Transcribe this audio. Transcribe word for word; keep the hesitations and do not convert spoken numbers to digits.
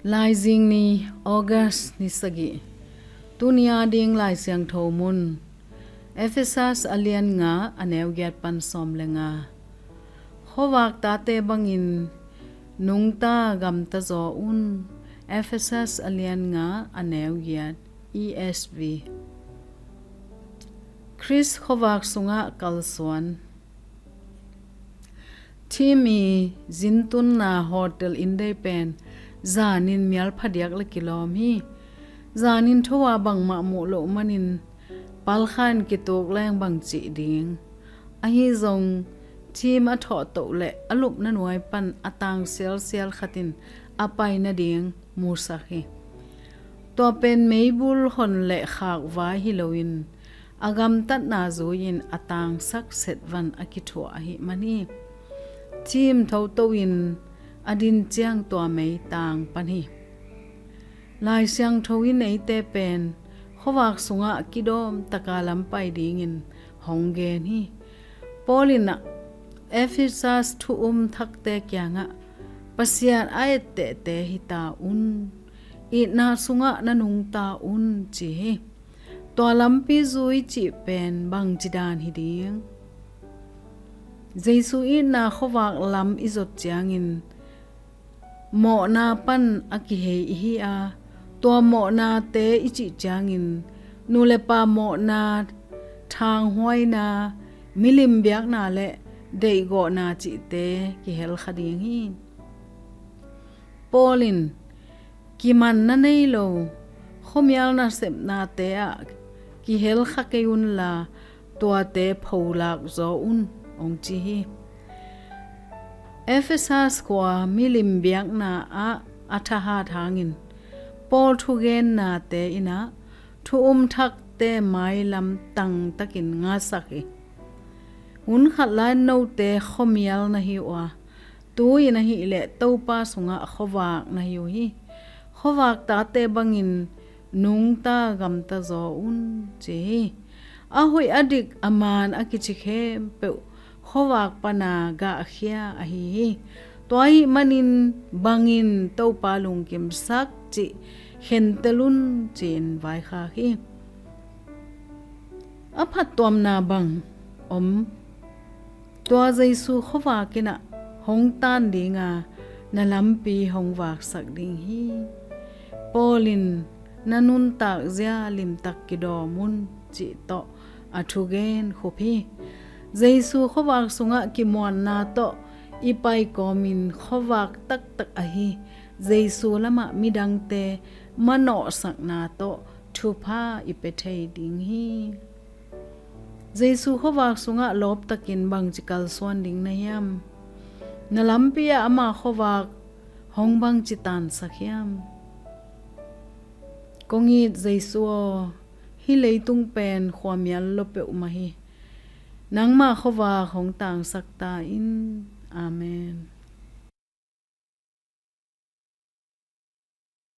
Laizing ni, August ni sagih. Tuni a ding Lai Siangtho mun, Efesas a lian nga, a neu giat pan sawm le nga. Khuavak tate bangin nungta gamta zaw un. Efesas a lian nga, a neu giat, E S V. Khrist khuavak sungah kalsuan. Thim i zintunna hotel inn dei pen zanin mial phadiak le kilawm hi. Zanin tho a bangmah muh loh manin palkhan kituk leng bang cih ding. Ahi zong thim a thawhtoh le a lupna nuai pan a tang sialsial khatin a pai nading musak hi. Tua pen meibul hon le khak vai hi loin a gamtatna zui-in a tangsak setvan a kithuah ahih man hi. Thim thoto in a din ciang tua mei tang pan hi. Lai Siangtho in eite pen khuavak sungah kidawm taka lampai dingin hong gen hi. Paul in ah Efesas thu um thakte kiangah Pasian a ettehte hi ta un, itna sungah na nungta un ci hi. Tua lampi zui cih pen bangci dan hi ding? Jesu itna khuavak lam i zot ciangin mawhna pan a kihei i hi a, tua mawhnate i cih ciangin nu le pa mawhna, thanghuaina, milim biakna le deihgawhna cihte kihel kha ding hi. Paul in kimanna nei lo khuamial nasepnate ah kihel kha kei unla, tuate pholak zaw un, hong ci hi. Efesas khua milim biakna ah a thahat hangin Paul thugennate in ah thu um thakte mailam tangtakin ngasak hi. Hun khat lai note khuamial na hi uh a, tu-in ahih leh Topa sungah khuavak na hi uh hi. Khuavak tate bangin nungta gamta zaw un ci hi. A hoih a dik a man a kici khempeuh khuavak pana gahkhia ahi hi. Tua ahih manin bangin Topa lungkimsak cih khentel un ci-in vaikhak hi. A phattuamna bang om? Tua Jesu khuavak in ah hong tan dinga na lampi hong vaksak ding hi. Paul in na nuntak zia limtak kidawm un cih tawh a thugen khup hi. Jesu khuavak sungah kimuanna tawh i paikawmin khuavak taktak ahi Jesu lamah midangte manawhsakna tawh thupha i pia thei ding hi. Jesu khuavak sungah lawptakin bangci kalsuan ding na hiam? Na lampi ah ama khuavak hong bangci tansak hiam? Kong it Jesu aw, hih leitung pen khuamial lo peuhmah hi. Nangma khuavak hong tangsak ta in. Amen.